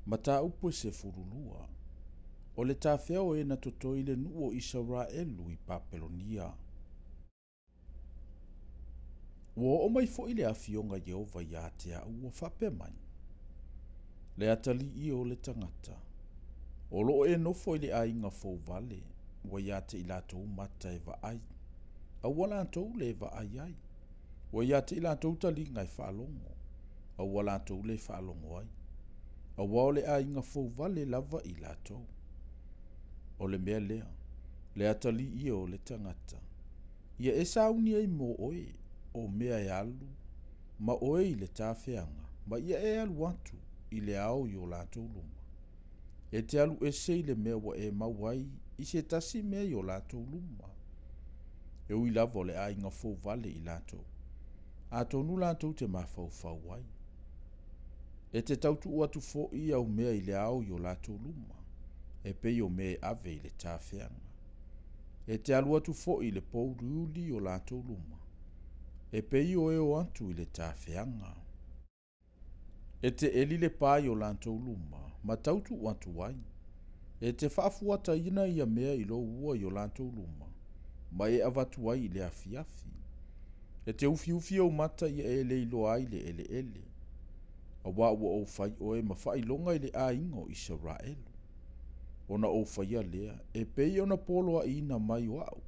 Mataupu e 12, O le tafea o e na totoe i le nuu o Isaraelu i Papelonia. Ua oo mai foi le afioga a Ieova ia te au, ua faapea mai, Le atalii o le tagata, o lo o e nofo i le aiga fouvale, ua ia te i latou mata e vaai, a ua latou le vaai ai. Ua ia te i latou taliga e faalogo, a ua latou le faalogo ai, aua o le aiga fouvale lava i latou. O le mea lea, le atalii e o le tagata, ia e sauni ai mo oe, o mea e alu ma oe i le tafeaga, ma ia e alu atu i le ao i o latou luma. E te alu ese i le mea ua e maua ai i se tasi mea i o latou luma. E ui lava o le aiga fouvale i latou, atonu latou te mafaufau ai. E te tautuu atu foi au mea i le ao i o latou luma, e pei o mea e ave i le tafeaga. E te alu atu foi i le pouliuli i o latou luma, e pei o e o atu i le tafeaga. E te eli le pa i o latou luma, ma tautuu atu ai. E te faafuataina ia mea i lou ua i o latou luma, ma e avatu ai i le afiafi. E te ufiufi ou mata ia e le iloa ai le eleele, aua ua ou fai oe ma faailoga i le aiga o Isaraelu. Ona ou faia lea, e pei ona poloaiina mai o au.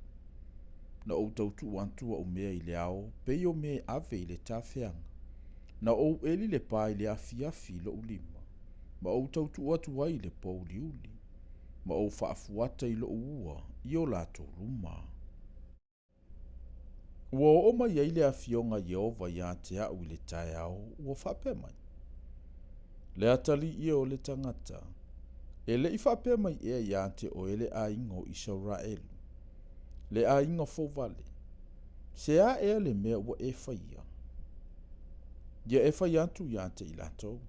Na ou tautuu atu au mea i le ao, pei o mea e ave i le tafeaga. Na ou eli le pa i le afiafi i lou lima, ma ou tautuu atu ai i le pouliuli, ma ou faafuata i lou ua i o latou luma. Ua oo mai ai le afioga a Ieova ia te au i le taeao, ua faapea mai, Le atalii e o le tagata, e le i faapea mai ea ia te oe le aiga o Isaraelu, le aiga fouvale, Se a ea le mea ua e faia? Ia e fai atu ia te i latou,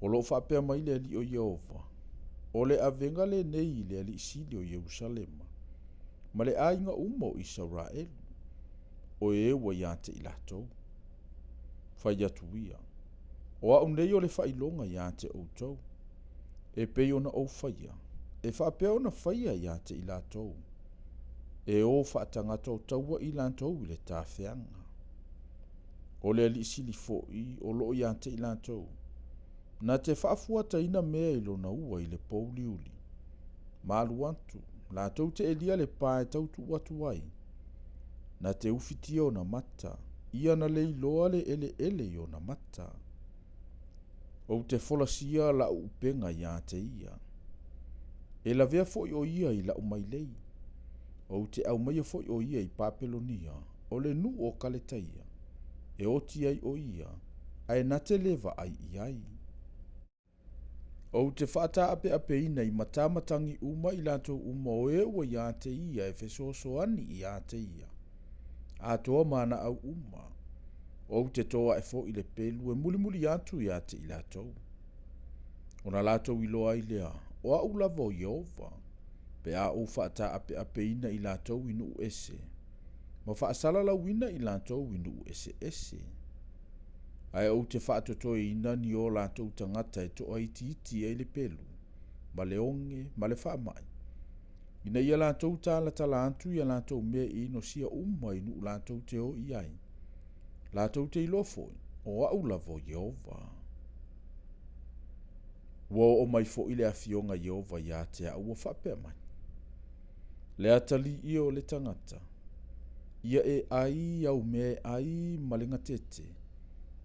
O lo o faapea mai le Alii o Ieova, O le avega lenei i le alii sili o Ierusalema, ma le aiga uma o Isaraelu, o e ua ia te i latou. Fai atu ia, O au nei o le faailoga ia te outou, e pei ona ou faia, e faapea ona faia ia te i latou, e o faatagata o taua i latou i le tafeaga. O le Alii Sili foi o lo o ia te i latou, na te faafuataina mea i lona ua i le pouliuli, ma alu atu, latou te elia le pa e tautuu atu ai, na te ufitia ona mata, ia na le iloa le eleele i ona mata. Ou te folasia lau upega ia te ia. E lavea foi o ia i lau mailei. Ou te aumaia foi o ia i Papelonia, o le nuu o Kaletaia, e oti ai o ia, ae na te le vaai i ai. Ou te faataapeapeina i matamatagi uma i latou uma o e ua ia te ia e fesoasoani ia te ia, atoa ma ana au uma. Ou te tō ae foi le pelu e mulimuli atu ia te i latou. Ona latou iloa ai lea, o au lava o Ieova, pe a ou faataapeapeina i latou i nuu ese, ma faasalalauina i latou i nuu eseese. Ae ou te faatotoeina ni o latou tagata e toaitiiti ai le pelu, ma le oge, ma le faamai, ina ia latou talatala atu i a latou mea e inosia uma i nuu latou te o i ai, latou te iloa foi, o au lava o Ieova. Ua oo mai foi le afioga a Ieova ia te au, ua faapea mai, Le atalii e o le tagata, ia e ai au mea e ai ma le gatete,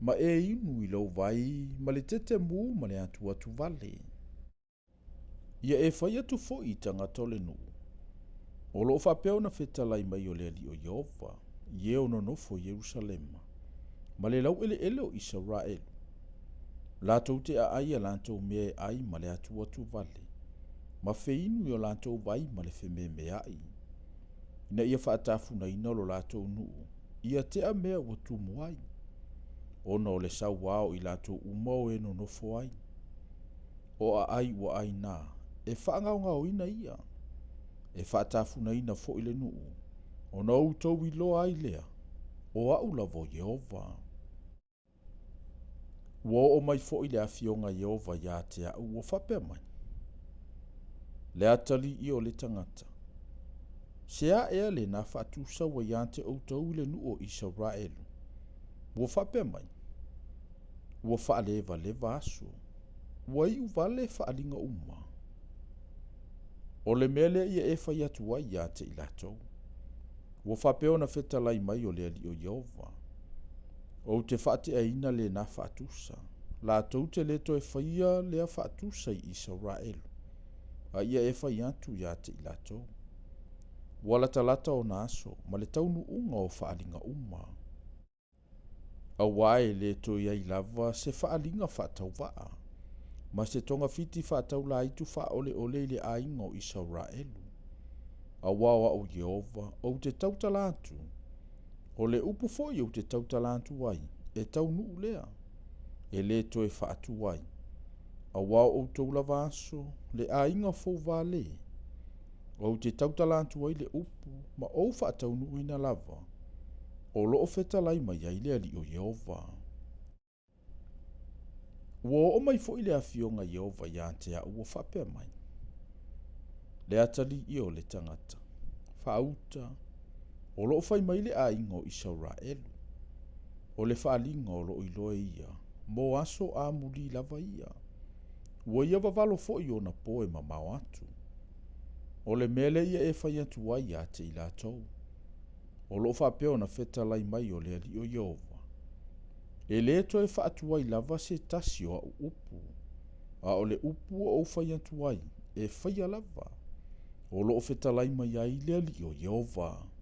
ma e inu i lou vai ma le tete mu ma le atuatu vale. Ia e fai atu foi i tagata o le nuu, o lo o faapea ona fetalai mai o le Alii o Ieova, i e o nonofo i Ierusalema, ma le laueleele o Isaraelu, latou te aai a latou mea e ai ma le atuatu vale, ma feinu i o latou vai ma le fememeai, ina ia faatafunaina lo latou nuu, ia tea mea ua tumu ai, ona o le sauā o i latou uma o e nonofo ai. O aai ua ai na, e faagaogaoina ia, e faatafunaina foi le nuu, ona outou iloa ai lea, o au lava o Ieova. Ua oo mai foi le Afioga a Ieova ia te a'u ua faapea mai, Le atalii o le tagata, se a ea lenā faatusa ua ia te outou i le nuu o Isaraelu, ua faapea mai, Ua faalevaleva aso, ua iu vale faaaliga uma. O le mea lea ia e fai atu ai ia te i latou, Ua faapea ona fetalai mai o le Alii o Ieova, Ou te faateaina lenā faatusa, latou te lē toe faia lea faatusa i Isaraelu, a ia e fai atu ia te i latou, Ua latalata ona aso ma le taunuuga o faaaliga uma. Auā e lē toe i ai lava se faaaliga faatauvaa ma se togafiti faataulaitu faaoleole i le aiga o Isaraelu, auā o a'u Ieova ou te tautala atu, o le upu foi ou te tautala atu ai, e taunuu lea, e lē toe faatuai. Auā o outou lava aso, le aiga fouvale, ou te tautala atu ai le upu ma ou faataunuuina lava, o loo fetalai mai ai le Alii o Ieova. Ua oo mai foi le Afioga a Ieova ia te a'u ua faapea mai, Le atalii o le tagata, faauta, o loo fai mai le aiga o Isaraelu, o le faaaliga o loo iloe ia mo aso amulī lava ia, ua ia vavalo foi ona po e mamao atu. O le mea lea ia e fai atu ai ia te i latou, o loo faapea ona fetalai mai o le Alii o Ieova, E lē toe faatuai lava se tasi o a'u upu, a o le upu ua ou fai atu ai, e faia lava, o loo fetalai mai ai le Alii o Ieova.